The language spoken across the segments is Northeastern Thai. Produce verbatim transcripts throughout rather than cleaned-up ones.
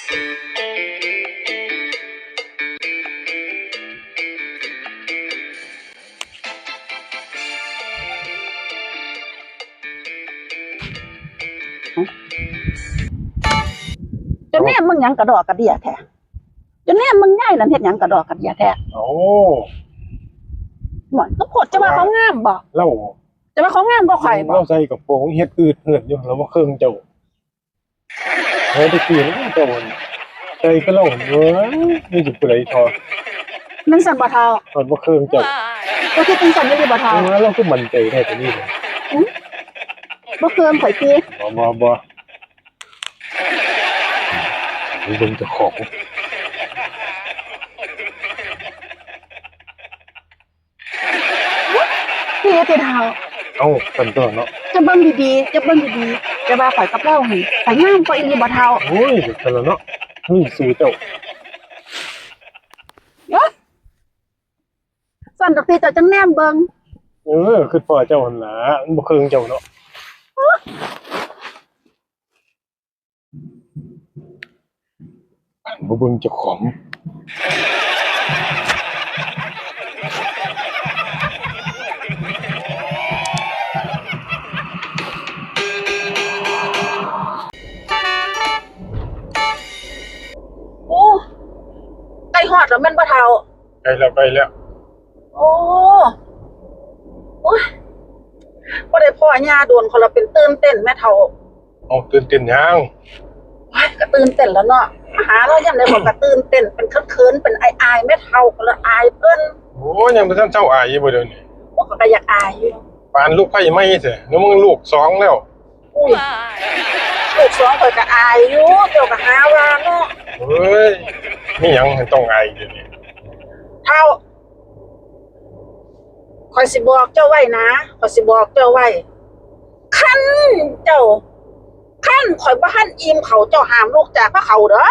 เจ้าแนมมึงหยังกระดอกกระเดี้ยแท้ เจ้าแนมมึงยายนั่นเฮ็ดหยังกระดอกกระเดี้ยแท้ โอ้ หมอนก็โพดจะว่าเขางามบ่ เล่า จะว่าเขางามกว่าข่อยบ่ เล่าใส่กระโปรงเฮ็ดอืดเหือดอยู่ แล้วบ่เคิงเจ้า เฮ้ย ตะกี้นี่เจ้า ใส่ก็เล่า เว้ย นี่สิผู้ใดทอ มันสั่นบ่เฒ่า มันบ่เคิงเจ้า บ่คิดจังซั่นอีหลีบ่เฒ่า เออ เราคือมั่นใจแท้ตัวนี้เลย หึ บ่เคิงข่อยติ บ่ บ่ บ่ เบิ่งเจ้าของ พี่ติเฒ่า เอ้า ซั่นตัวเนาะ จะเบิ่งดีๆ จะเบิ่งดีๆ จะว่าข่อยกับเล่าหั่น ข่อยงามกว่าอีหลีบ่เฒ่า โอ้ย ซั่นละเนาะ นี่สู่เจ้า เอ้ย ซั่นดอกติเจ้าจังแนมเบิ่ง เออ คือพ่อเจ้าหั่นล่ะ มันบ่เคิงเจ้าเนาะ บ่เบิ่งเจ้าของ โอ้ ใกล้ฮอดแล้วแม่นบ่เฒ่า ใกล้แล้ว ใกล้แล้ว โอ้ โอ้ย บ่ได้พ้อย่าโดน ข้อยละเป็นตื่นเต้นแม่เฒ่า เอาตื่นเต้นหยัง โอ้ย ก็ตื่นเต้นแล้วเนาะ มาหาลาวยามใดข้อยก็ตื่นเต้น เป็นเขินๆ เป็นอายๆ แม่เฒ่า ข้อยละอายเพิ่น โอ้ย ยังบ่ทันเซาอายอยู่บ่เดี๋ยวนี้ โอ้ย ข้อยก็อยากอายอยู่ ปานลูกไผใหม่แท้ แล้วมึงลูกสองแล้ว อุ้ย ลูกสองข้อยก็อายอยู่ เจ้าก็หาว่าเนาะ เฮ้ย มีหยังให้ต้องอายเดี๋ยวนี้ เฒ่า ข้อยสิบอกเจ้าไว้นะ ข้อยสิบอกเจ้าไว้ คันเจ้า คันข้อยบ่ทันอิ่มข้าว เจ้าห้ามลุกจากพาข้าวเด้อ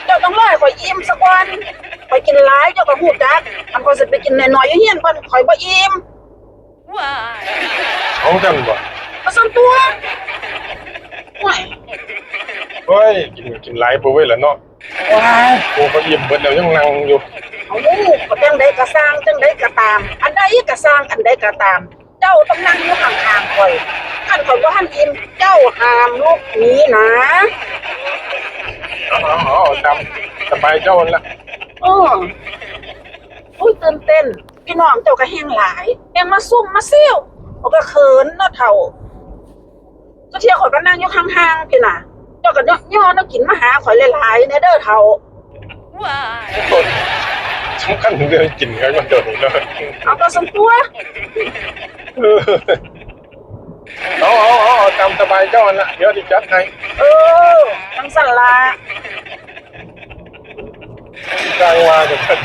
เจ้าต้องรอให้ข้อยอิ่มซะก่อน ข้อยกินหลาย เจ้าก็ฮู้จัก คันข้อยสิไปกินน้อยๆ อยู่เฮือนเพิ่น ข้อยบ่อิ่ม ของจั่งบ่ ก็ซั่นตั๊ว โอ้ย โอ้ย กิน กินหลายบ่เว้ยล่ะเนาะ โอ้ย โอ้ ก็อิ่มเบิดแล้วยังนั่งอยู่ เอ้า ก็จั่งใดก็ซ่าง จั่งใดก็ตาม อันใดก็ซ่าง อันใดก็ตาม เจ้าต้องนั่งอยู่ข้างๆ ข้อย คันข้อยบ่ทันอิ่ม เจ้าห้ามลุกหนีนะ เอา เอา เอา เอาตามสบายเจ้านั่นล่ะ เออ อุ้ย ตื่นเต้น พี่น้องเจ้าก็แฮงหลาย แฮงมาซุ่มมาซิว ข้อยก็เขินเนาะเฒ่า ก็เทื่อข้อยก็นั่งอยู่ห่างๆ พี้น่ะ เจ้าก็ย่อๆ แนวกินมาหาข้อยหลายๆ แหน่เด้อเฒ่า สำคัญถึงเรื่องกินครับมันโดนอีกแล้ว เอาก็ซั่นตั๊ว เออ เอา เอา เอา เอาตามสบายเจ้าหั่นล่ะ เดี๋ยวสิจัดให้ เออ จั่งซั่นล่ะ สร้างว่าจั่งซั่น